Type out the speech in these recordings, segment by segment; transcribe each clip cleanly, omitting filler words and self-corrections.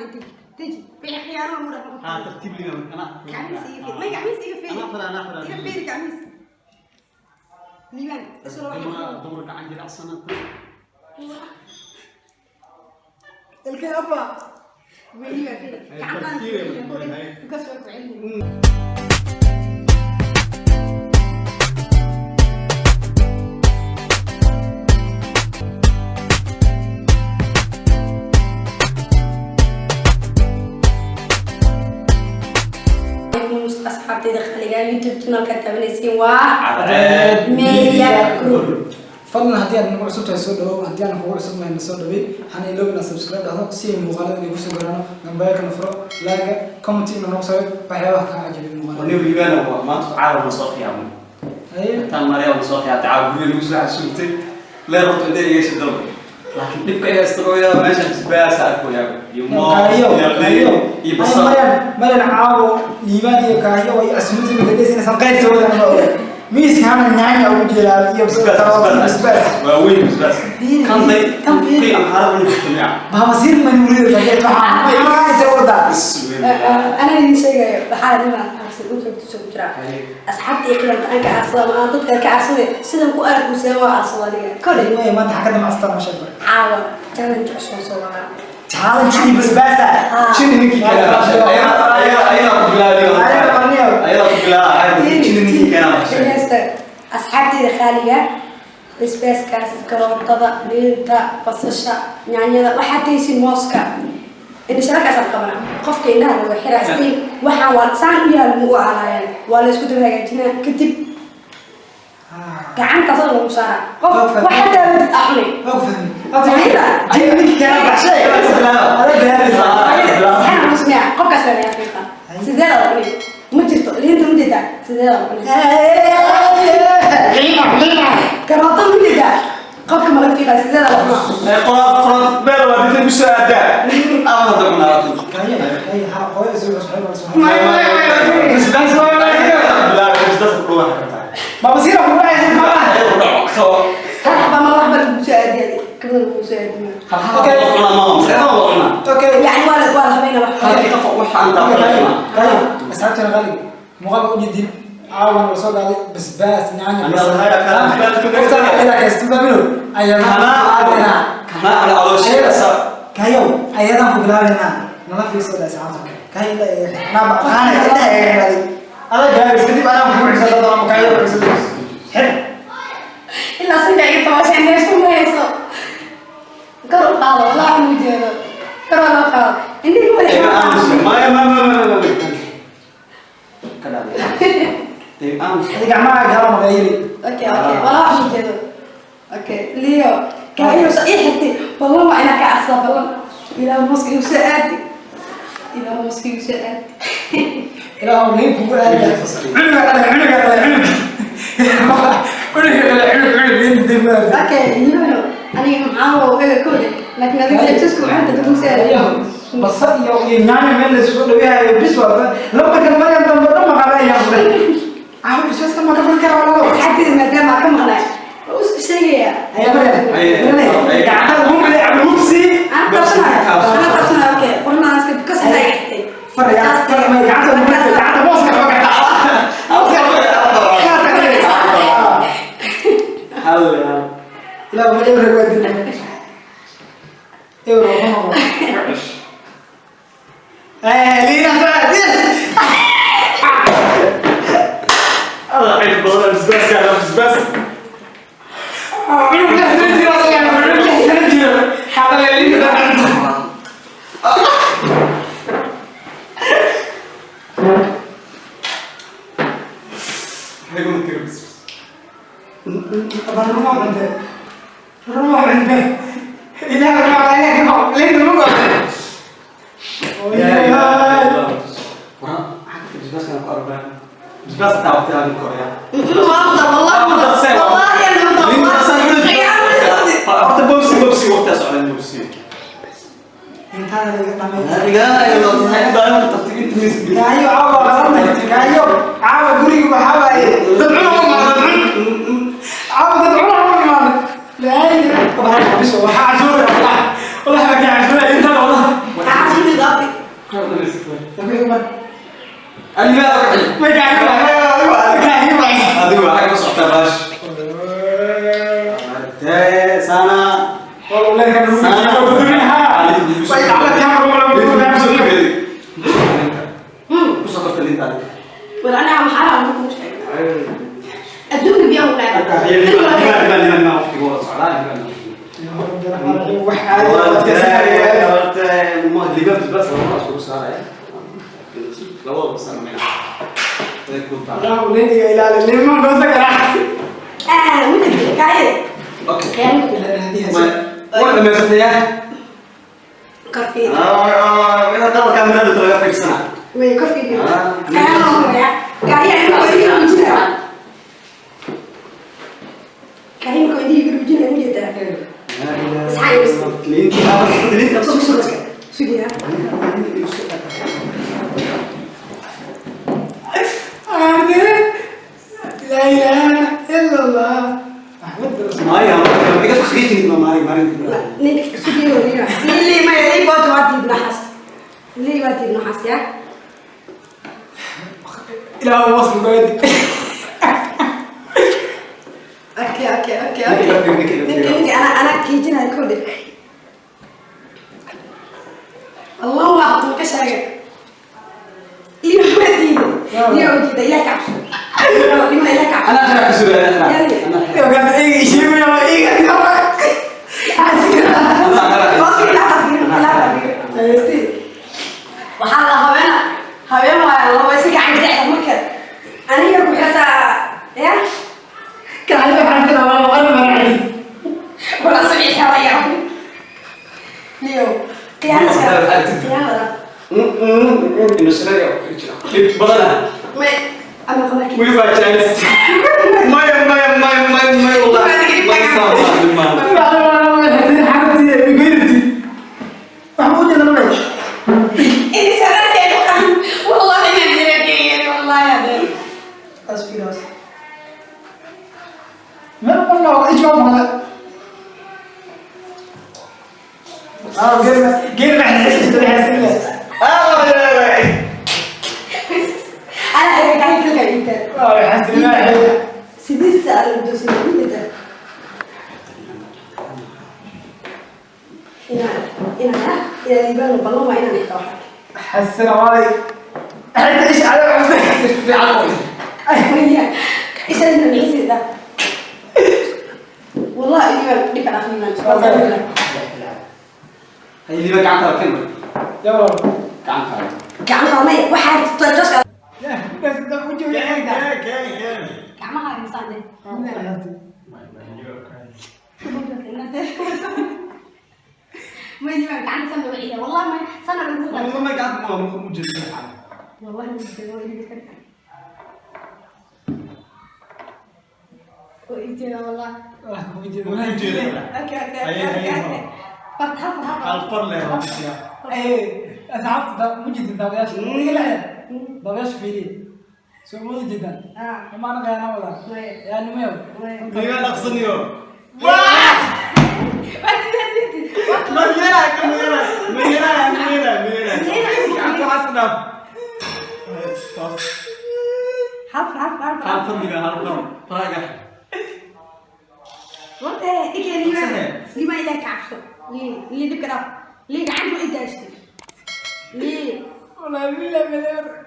Deji, deji. Wixii khiyaano lagu dhaqmo. Ha, tartiib liga ana. Gacmihiisa iga fiiri. May, gacmihiisa iga fiiri. Anaa xira, anaa xira. Iga fiiri gacmihiisa. Liibaan, isla waxa. Dumar, dumar gacan jilicsan. Ilka apa? May, Liibaan, fiiri. Ay, Gacantaan tartiib ay markaa. Because way ku celini. Asxaabtayda khaliga, YouTube channelka taabanaysiin waa Cadceed Media Group. Fadlan, haddii aad nagu cusub tahay, soo dhawow. Haddii aan kugu cusubnahay, na soo dhawey. Hana iloobin inaad subscribe dhahdo si ay muuqaaladan igu soo garaano. Gambareelkana furo, like, comment ina nagu sabe waxyaabaha kaa cajabin muuqaalada. Wani liibana waa maanta caawa ma soo khiyaamay. Haye. Tan Maria ma soo khiyaamtay, caawa guriga lagu soo xasuutay. Leer horta intee iga shidal. Laakiin dhibka ay haysto oo yaa meesha bisbaas arko yaa. Iyo moos Kaayo, iyo kaayo. liin iyo basal. Maryan, Maryan, caawo Liibaan iyo Kaayo way asmuti midaysan inaysan qayb soo wadan ma oga. Miiska hana nyaanya ugu jeedaa iyo Bisbaas, karooto, bisbaas. bisbaas. Waa weyn bisbaas. Fiiri, Kan day kan fiiri. kii amxaarada weli jirto miya? Baabasiir manuuriyo kaayo waxaan. Maxaa inta wadaa? Bismillah. Anaa idin sheegayo, waxaa nima aarsan dhulka kusoo jiraa. Asxaabta iyo qiyaamta aan ka aarsada ama aan dadka ka aarsaday sidan ku arkusee waa aarsada aniga koley. Way maanta xakada macastar ma sheego. Caawa challenge cusub soo wadaa. Challenge iyo bisbaasa. Jini ninkii keenaa baxshay. Ayadaa ku bilaabay. Ayadaa qarniyo. Ayadaa ku bilaabay. Jini ninkii keenaa baxshay. Dhegeysta, asxaabtayda khaaliga, basbaaskaas, karootada, liinta, basasha, yaanyada, waxaad taysin, mooska, indhashareerkaasaan qabanaa. Qofka indhaha laga xiraa istiin waxaan waa saan u yaal ma u alaayaan, waa la isku daba hagaajinaa, kadib gacantaas lagu saaraa qof waxa taabatid aa cunay. Waa ku fahmay. Jini ninkii keenaa baxshay. Ala bilaabay. Saxan lagu sameeyaa, qofkaas baa laga fiiqaa. Sidee la cunay ma jirto. Liinta ma jeedaa? Sidee la cunay? Karooto ma jeedaa? Qofka ma laga fiiqaa? Sidee la cunaa? Qoraad qoraad meel waa dinta ku soo aadaa. Ama hadda cunaa. Kaayo, kaayo, ha hooyo soo soo. Bisbaas waa bilaabay, bisbaas ku dhawaaq kartaa. Baabasiir ku dhacay ma laha. Ayagu dhaco. Soo. Hal xaba ma waxba lagu soo aadiyay, kabada lagu soo aadiyo. Hal hal waa cunaa maama. Sidee waa cunaa? Okay. Yani waa la habeynaa wax. Halkii qof waxaan daa cunaa. Kaayo, asxaabteena qaaliga. Muuqaalka u jeedin. Caawan la soo qaaday basbaas, yaanyo. Aniga haya kala basbaas ku Qofta ila kaysto familo. Ayadaan Kanaa bilaabaynaa. Kanaa ala caloosheeda. Kaayo, ayadaan ku bilaabaynaa. Nala fiirsada asxaabta. Kaayo ila naaba qaana ila eegay. Ala gaabis kadib anaa ku xisada ama kaayo ku xisada. Xir. Ilaa sinka iga tamashay neefsu ma hayso. Kor u qaado, walaahi ma jeedo. Kor loo qaado indhihi wada. Iga aamus. Maya maya maya maya. Kada. Dee aamus. Adiga gacmaha gala ma yiri. Okay, walaahi ma jeedo. Okay, Leo, kaayo sa ii xirtay. Ballan waa inaa ka cabsaa, ballan. Ilaa mooska igu soo aadi, ilaa mooska igu soo aadi. Ilaahu nin kugu aada. Cunuga dhalay, cunuga dhalay, cunuga. Cunuga dhalay, cunug, cunug, nin dib. Okay, Leo, aniga maxaa oo ega koode, laakiin adiga jeesku cunta kugu soo aadi. Basal iyo yaanyo meel la isugu dhaweeyayo bis waa laba kan Maryan dambe dhan ma qabanayaan furay. Caawa bisbaaska ma ka furi karaa walaalo. Asxaabtayda maadaama aan ka maqnay waa isku sheegayaa. Haya Maryan. Maryan, gacanta ugu miday cabdulmugsi. Ana qabsanayo, ana qabsanayo. Okay, qornaan iska because hadda iga xigtay. Faraya, faraya, gacanta ugu miday, gacanta mooska ka gacanta. Mooska ka gacanta. Hal hal. Ilaa ma ewer waa dilay. Ewer waa ma. Eh, Lina yes. Allah xil badan bisbaas kana bisbaas. Cunug 6 sano jiro asaga, cunug 6 sano jiro. Xaqal Lina gacanta. Xiguna tiro bisbaas. Ruma cunte. Ruma cunte. Ilaah ruma ilaah ruma. Lina ruma. Ya ilaha. Waran xagga bisbaas kana ku arbaa. Bisbaas taa waqti aan koraya. Waa wallahi wallahi ana Horta bobsi bobsi waqti socdan bobsi. Intaada laga dhamay. La ilaha illallah. Daayo tartiib inta mis. Kaayo caawa qalanay. Kaayo caawa guriga waxaa waaye dad cun uma imaado, dad cun. Caawa dad cun uma imaado. Laa ilaaha. Waxaa bis waxaa cashuura wallah. Wallah ma ka cashuura inta wallah. Alimaa Ma gacan ma adigu waxay ku socotaa baash. Artee sana. والله كان Ku soo korta liinta adiga. War aniga maxaa lagu kuu sheegay? Adduunka biyaha u dhaafay. Liiban, liiban, liiban, waqtigu waa socdaa, liiban. Ah, mid kaaye. Korfiid. Way korfiid. Kaaye kaaye inuu idin rujinaa. Kaaye inuu idin rujinaa u jeedaa. Sug sug sugiya. لا اله الا الله احمد Ninka sugiyo niyo. Lii ma lii bood waa diib naxas. Lii waa diib naxas ya. الى وصل بعد Okay okay okay okay. Ninka ninka ana ana kiijinaa ko dhig. Allah waa tuu ka sheegay. Lii ma diido. Lii oo diida ilaa kacabso. Lii ma ilaa kacabso. يا قاعد اي شيء يا اي Waxaa la habeena habeen waayo laba si gacan jecel marka aniga ku xasaa ya كان عارف انا وانا ما wala sii xiraya liyo qiyaas qiyaas ma ama qabarki ini sanadkeedu qan wallahi ma diradeen wallahi hadeen asfiros ana gacan kalka inta sidii al dosinida ina ina ina liibaan ballan waa inaan xitaa waxaa حسنا علي حتى ايش على ايش اللي نعيش ده والله ليبان ديك عفنا والله يلا gacanta may waxaa toos يا بس ده وجهي gacmaha insaan ما يجي gacanta san wixii والله ما sana lagu والله ما وإنتي والله okay okay okay okay فرتها فرتها ايه اصحابتي مجد دابياش دابياش فيلي سو مو جدا آه. ما انا غير ولا يعني ما حرف حرف حرف وانت إيه ليه ليه ما إلك عفسه ليه ليه دبك ليه عنده إيه داشتي ليه والله بالله بالله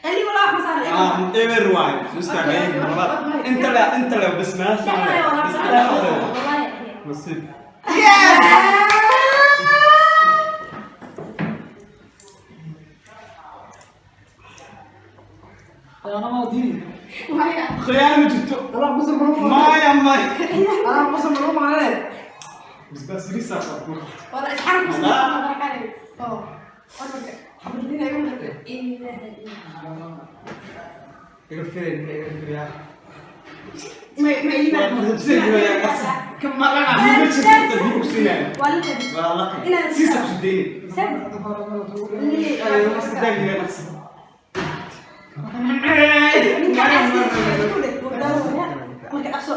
قال لي والله ما صار eber waay soo istaagay inta la inta la bas ma والله nasiib انا ما وديني khiyaano ma jirto انا بص ملوم maya maya انا بص ملوم عليه bas bas risa والله اسحرك بس اه iga firin iga firiya ما ما كم مرة ولا siisa ku deyn marka dhaqso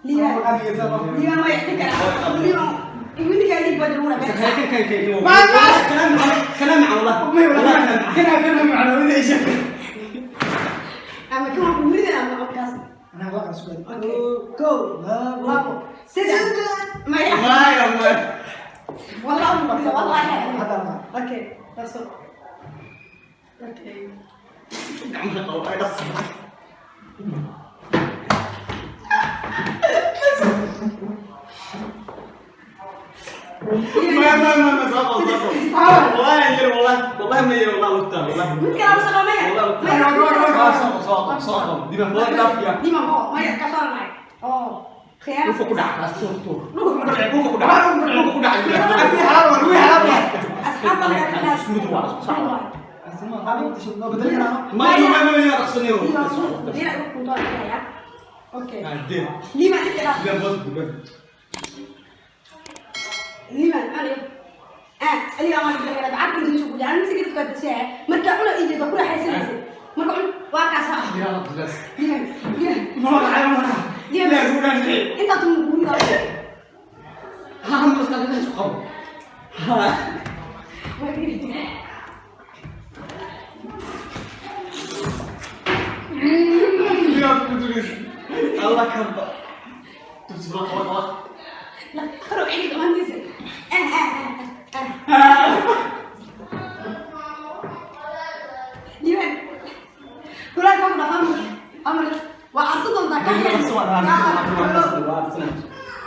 liibaan liibaan way dhigi karaa liibaan Wiilka liig baa jira. كلام كلام عن الله. كنا كنا معنا ولا ايش؟ Ama kan waa kugu ama qofkaas. انا هبقى سؤال. Okay. Go. Labo. Saddex. Maya. ما ما والله والله. هذا. Okay. That's all. Okay. ما ما ما ما صعب صعب والله يا والله والله ما يا والله وقتها والله. Mid kale aan shaqo maya. والله صعب صعب صعب دي ما فوق دافيا. Nima ho, maya ka soo nacay. Oh. Khiyaano. Dhulka ku dhac tuur tuur dhulka ku dhac dhulka ku dhac. في حرام وي حرام. Asxaabta laga kala. Isku mid waa isku sax. بدل كلام. ما ما ما ما رقصني. Lina igu kunto ya. Okay. دي Lima dib ila. دي بس بس. Lima ali. Ah, ali ama dib ila lacag intuu soo gudaan sigid ku kadisay. Marka cuna ijeedo ku raaxaysanaysa. Marka cun waa ka sax. يا رب بس. Lima. Lima. ما هو حرام. Lima. لا يقول. Inta tun guriga. ها هم بس كان ليش قبل ها. يا بتدرس الله كبر تصبح والله. La, karo cili dhammaantiisa. Ah ah ah. Liman. Kulaal ka dhafan. Amar waa arsa doontaa ka Maxamed.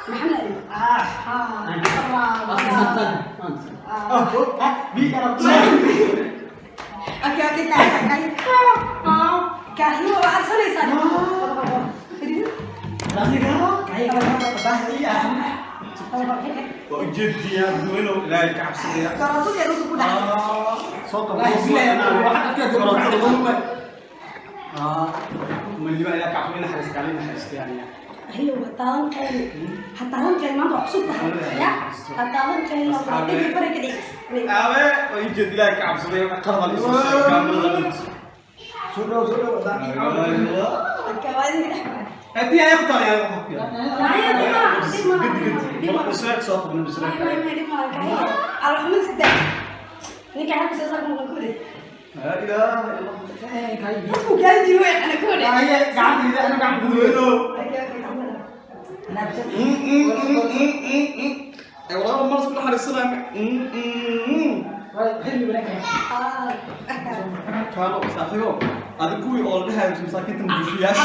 Maxamed Ali. اه Ah. بيك انا. Okay, okay, tahay tahay. Kaahiyo waa arsanaysaa. وجدي يا وينو لا الكعب صغير. Karootadu yaa dhulka ku dhacay. صوت. اه من اللي بقى كعب من حرست علينا حرست يعني. Hayo, ha taaban qayli. Ha taaban qayli maanta waa cusub tahay. Ya, ha taaban qayli waa dhigi fara ka dhig. ابي ويجد لا كعب صغير قرب الكاميرا. سولو سولو. Okay, waa idinka dhex maray. انت يا اختار يا Maya, dhib ma laha, dhib ma laha. قد Dhib ma قد laha. بسرعه صوت من Maya, بسرعه. maya, maya, dhib ma laha. Kaahiyo. Calool xumo iska daa. Ninka xabka soo saar muqan ku dheh. لا اله الا الله. Qofku kaa jiro way ana ku dheh. وينو. Okay, okay, gacmaha. والله ما نصبح حرصنا. Ah, كانوا صاحبه هذا كوي oo la dhahayo masaakiinta muushiyaasha.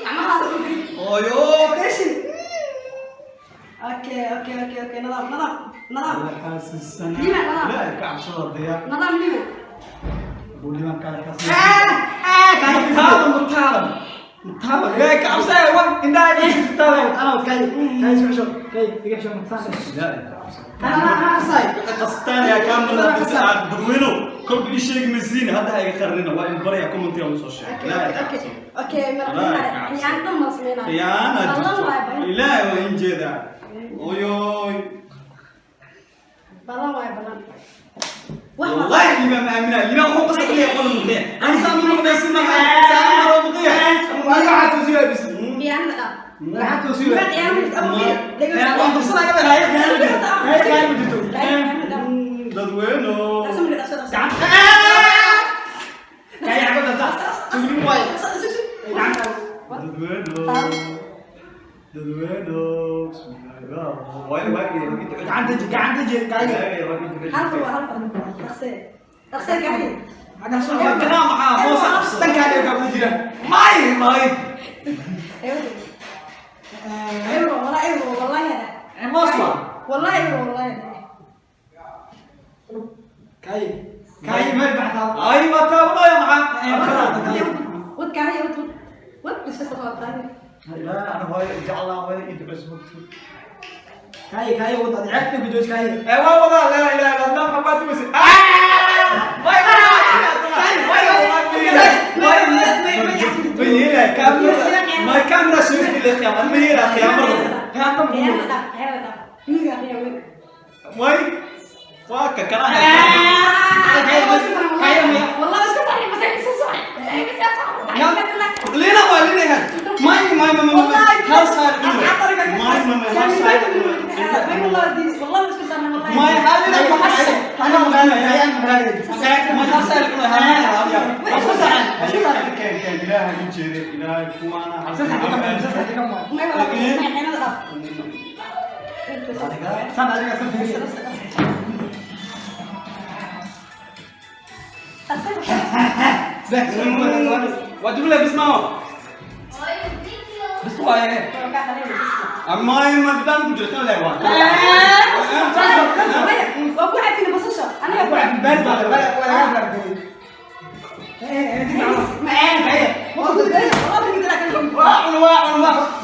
Gacmahaada u geli. Oyo. Attention. Okay, okay, okay, okay. Nadaam, nadaam, nadaam. حاسسنا. لما لا؟ لا كعب صديا. Nadaam lima. بوليمان كان كاسس متعلم متعلم متعلم لا كعب صديا انت لا كعب قصتان يا كامل بدوينو كل كل شيء مزين هذا هي خرنا وين بريا كومنتي ام سو شيء. Okay, لا okay, okay. Okay, mara لا، khiyaan dhan ma sameynaa. خيانة. Ballan waay, ballan. لا وين جدا اوي. Ballan waay, ballan. Wax ma والله اللي ما مأمنة اللي ما هو قصة اللي يقول مضيع أنا سامي مضيع سمع سامي مضيع. Khiyaanada dhaaf. Lima khiyaano ma jirto, ama fiir. Khiyaanada dhaaf. dadweyno. Dhaqso marka, dhaqso, dhaqso. Dhaqso, dhaqso, dhaqso. dadweyno dadweyno bismillah waay waay. Hal far waa hal far. Dhaqsee. Dhaqsee kaahiye. ماي ماي. Euro. Euro, walaa euro, wallahi hada. والله euro, wallahi hada. اي ما تابنا يا معاه. Wad kaahiye, wad, wad. Wad, iska soo qaad kaahiye. لا انا هواي جعل الله هواي يدعس. ايوه والله لا اله الا الله محمد بس ما ما كاميرا شفت اللي خيام ما هي خيام. Khiyaanada dhaaf, khiyaanada dhaaf. Wiilka khiyaamay. وي واك كلام. والله بس كنت عارف، بس بس بس. لينا ما لينا ما ما ما ما ما والله isku saarnay wallahi. ما هذه ما حس أنا مغالي أنا مغالي. ما حس كان كان إله يجري إله كوانا. ما ما xeenada dhaaf. واجيب لك اسمه بس هو ايه اما ما بدان كجرت لا وا. Waa ku cafina basasha aniga ku cafin. واعن واعن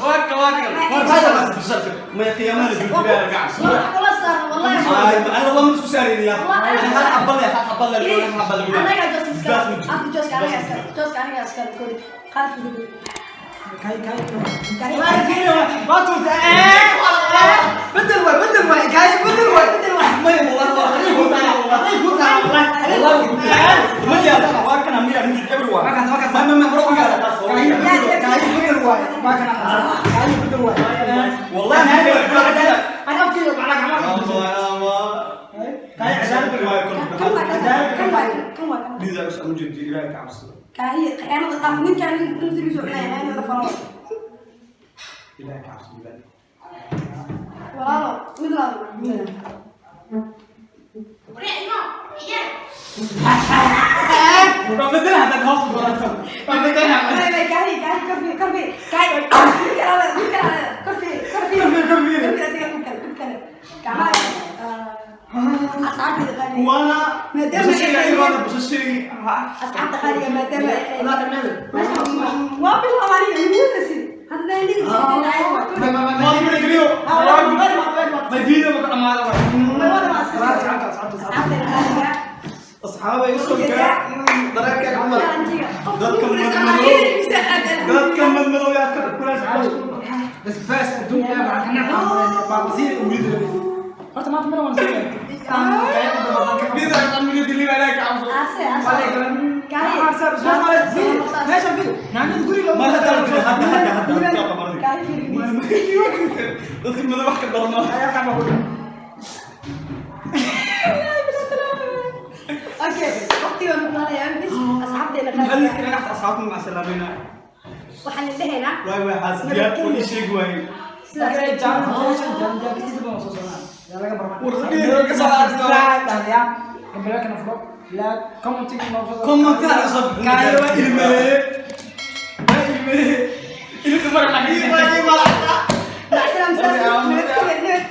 واك واك بس بس ما يا اخي ما kula saarno wallahi. انا والله مش ساري يا انا حبل حبل حبل. Anaga joos iska anta jooska aniga iska jooska aniga iska kori qaad. بدل واي بدل واي كاي بدل واي بدل واي. ما والله والله ما يا واكنا ميا ميا everyone ما ما ما كاي بدل واي ما كان كاي بدل واي. والله انا انا افكر على الله كاي عشان Kan waa kan waa kan waa kan. لذا بس امجد الهي كعبس. Kaahiye xeenada dhaaf ninkaan intuu cunaya xeenada faro. الهي كعبس الهي. Walaalo mid laado. بدلها هذا الهوس. بدلها. Kaahiye kaahiye korfi korfi kaahiye mid kale mid kale korfi korfi korfi korfi adiga mid kale mid kale gacmaha asxaabtayda qaaliga. وانا maadaama ay ايوه بس الشيء. Asxaabta qaaliga maadaama ay waa bilaab aniga midnimada hadda ما بدي ما فيديو ما اصحابي يوصل درك عمر dadka madmadow yaa ka kulaas. بس بس الدنيا بعد كنا بصير ولد horta maanta mar waan soo Bida aan mid li wala ka cabso. Ma hada hada hada hada dadka madow wax ka darno. Okay, waqtiga nu qaadanaya bis asxaabteena هل qaaliga. كنا تحت اصحابكم مع سلامنا. Waxaan idhahaynaa واي واي حاسيات كل شيء واي. Sidaas. Comment على صب.